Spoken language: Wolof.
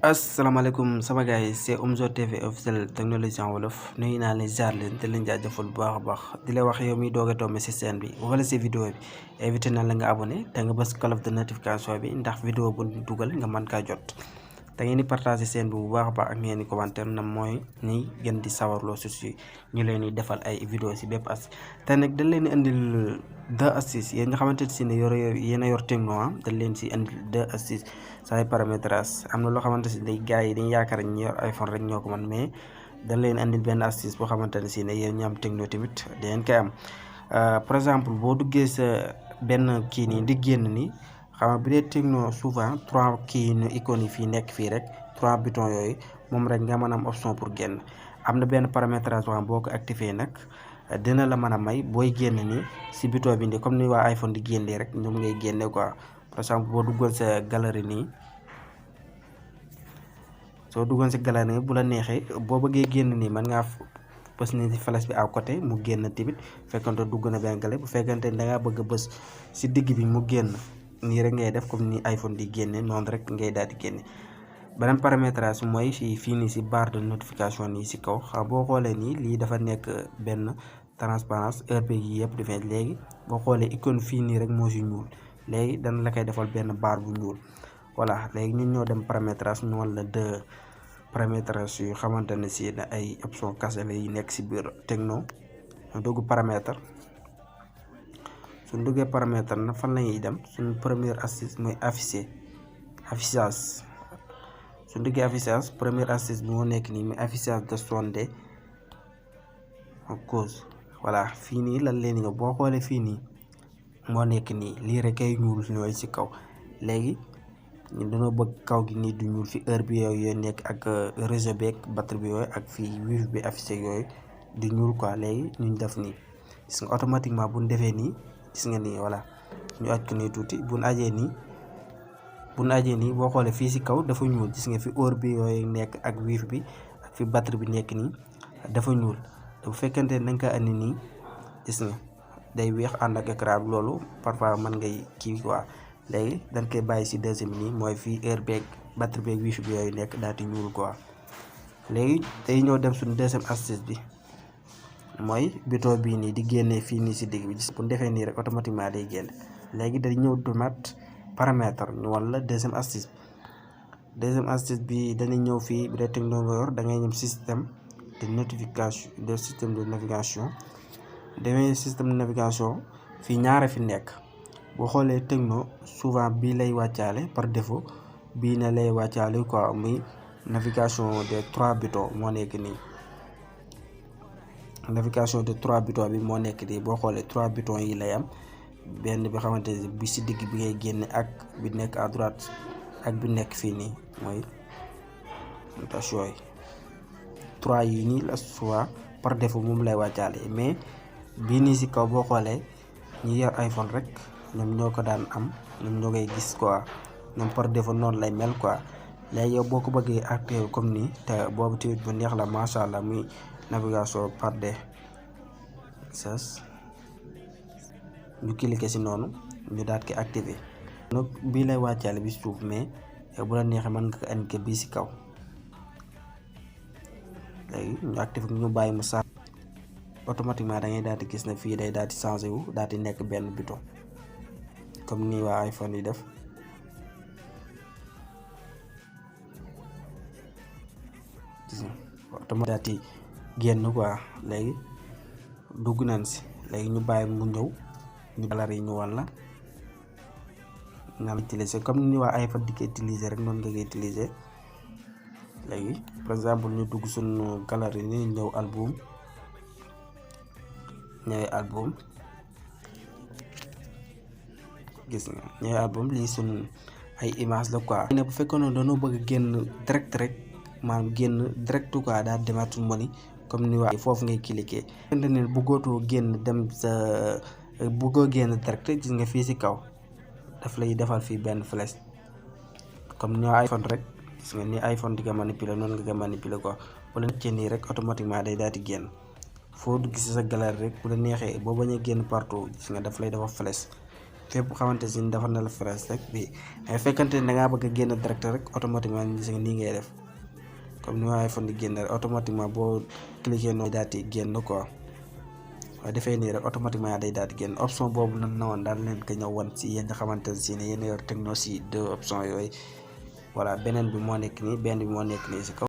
asalaamaaleykum sama gars yi c'est Omzo TV officiel technologie en wolof nuyu naa leen jaar leen te leen jaajëfal bu baax a baax di la wax yow miy doog a tombé si chaîne bi wala si vidéo bi invité na la nga abonné te nga bës cloche de notification bi ndax vidéo bu dugal nga mën kaa jot te ngeen di partagé chaîne bi bu baax a baax ak ngeen di commentaire na mooy ni gën di sawarloo si ñu leen di defal ay vidéo si bépp as te nag dañ leen di indil 2 astuces yéen nga xamante ne si ne yéen a yor Tecno dañ leen si indil 2 astuces say paramétrage am na loo xamante si ne gars yi dañuy yaakaar ñu yor iPhone rek ñoo ko man mais dañ leen indil benn astuce boo xamante ne si ne yéen ñu am Tecno tamit dangeen koy am par exemple boo duggee sa benn kii nii di génn nii xam nga bu dee Tecno souvent 3 kii nu icônes yi fii nekk fii rek 3 boutons yooyu moom rek nga mën a am option pour génn am na benn paramétrage boo xam boo ko activé nag dina la mën a may booy génn nii si bouton bi nii comme ni waa iPhone di génnee rek ñoom ngay génne quoi par exemple boo duggoon sa galerie nii soo duggoon sa galerie nii bu la neexee boo bëggee génn nii mën ngaa bës ni si flèche bi à côté mu génn tamit fekkante dugg na benn galerie bu fekkante da ngaa bëgg a bës si digg bi mu génn nii rek ngay def comme ni iPhone di génne noonu rek ngay daal di génne. beneen paramétrage mooy fii nii si barre de notification nii si kaw xam boo xoolee nii lii dafa nekk benn transparence heure bi yi yëpp dafay léegi boo xoolee icône fii nii rek moo si ñuul léegi dana la koy defal benn barre bu ñuul voilà léegi ñun ñoo dem paramétrage ñu wala 2 paramétrage yu xamante ne si ay option kase la yi nekk si biir Tecno ñu dugg paramètre suñ duggee paramètre na fan la ñuy dem suñu première astuce mooy affichage su duggee affichage première astuce bi moo nekk nii mais affichage de son de cause voilà fii nii lan leen nga boo xoolee fii nii moo nekk nii lii rek ay ñuul ñooy ci kaw léegi ñu dañoo bëgg kaw gi nii du ñuul fi heure bi yooyu nekk ak réseau beeg batterie bi yooyu ak fii wifi bi affiché yooyu du ñuul quoi léegi ñu def nii gis nga automatiquement bu ñu defee nii gis nga nii voilà ñu aj ko nii tuuti bu ñu ajee nii boo xoolee fii si kaw dafa ñuul gis nga fi heure bi yooyu nekk ak wifi bi ak fi batterie bi nekk nii dafa ñuul te bu fekkente ne da nga ko andi nii gis nga day weex ànd ak écran bi loolu parfois mën ngay kii quoi léegi dañ koy bàyyi si deuxième nii mooy fii heure beeg batterie beeg wifi bi yooyu nekk daal di ñuul quoi léegi day ñëw dem suñu deuxième astuce bi mooy bouton bii nii di génnee fii nii si digg bi bu defee nii rek automatiquement day génn léegi day ñëw dumat paramètre ñu wala deuxième astuce bi dañuy ñëw fii bu dee Tecno nga yor da ngay ñëw système de navigation demee système de navigation fii ñaara fi nekk boo xoolee Tecno souvent bii lay wàccaale par défaut bii na lay wàccaale quoi muy navigation des 3 boutons moo nekk nii navigation de 3 boutons bi moo nekk nii boo xoolee 3 boutons yi lay am benn bi xamante ne bi si digg bi ngay génne ak bi nekk à droite ak bi nekk fii nii mooy tâche yooyu 3 yi nii la soit par défaut moom lay wàccaale mais bii nii si kaw boo xoolee ñi yor iPhone rek ñoom ñoo ko daan am ñoom ñoo koy gis quoi ñoom par défaut noonu lay mel quoi léegi yow boo ko bëggee activé comme nii te boobu tamit bu neex la macha allah muy navigation par des sas ñu cliquer si noonu ñu daat ko activé nag bii lay wàccaale bi suuf mais yow bu la neexee mën nga ko andi bii si kaw léegi ñu activé ñu bàyyi mu saa automatiquement da ngay daal di gis ne fii day daal di changé wu daal di nekk benn bouton comme ni waa iPhone yi def automatiquement daal di génn quoi léegi dugg nañ si léegi ñu bàyyi mu ñëw ñu galerie yi ñu walla nga utiliser comme ni waa iPhone di ko utiliser rek noonu nga koy utiliser léegi par exemple ñu dugg suñu galerie ni ñëw album ñëwee album gis nga ñëwee album lii suñ ay image la quoi ne bu fekkoon ne dañoo bëgg génn direct rek maanaam génn direct quoi daal demaat suñu moni comme ni waa foofu ngay cliquer ne bëggootoo génn dem sa bëggoo génn direct gis nga fii si kaw daf lay defal fii benn flèche comme ni iPhone rek gis nga ni iPhone di ko manipuler noonu nga ko manipuler quoi bu la nekkee nii rek automatiquement day daal di génn foo gis sa galerie rek bu la neexee boo bañ a génn partout gis nga daf lay defal flèche fépp xamante si dafa na la fresh rek bi mais fekkante ne da ngaa bëgg a génn direct rek automatiquement nii ngay def comme ni ma iPhone di génn rek automatiquement boo cliquer noonu daal di génn quoi waaye defee nii rek automatiquement day daal di génn option boobu lan na woon daal leen ko ñëw wan si yéen nga xamante si ne yéen yor Tecno si 2 options yooyu voilà beneen bi moo nekk nii benn bi moo nekk nii si kaw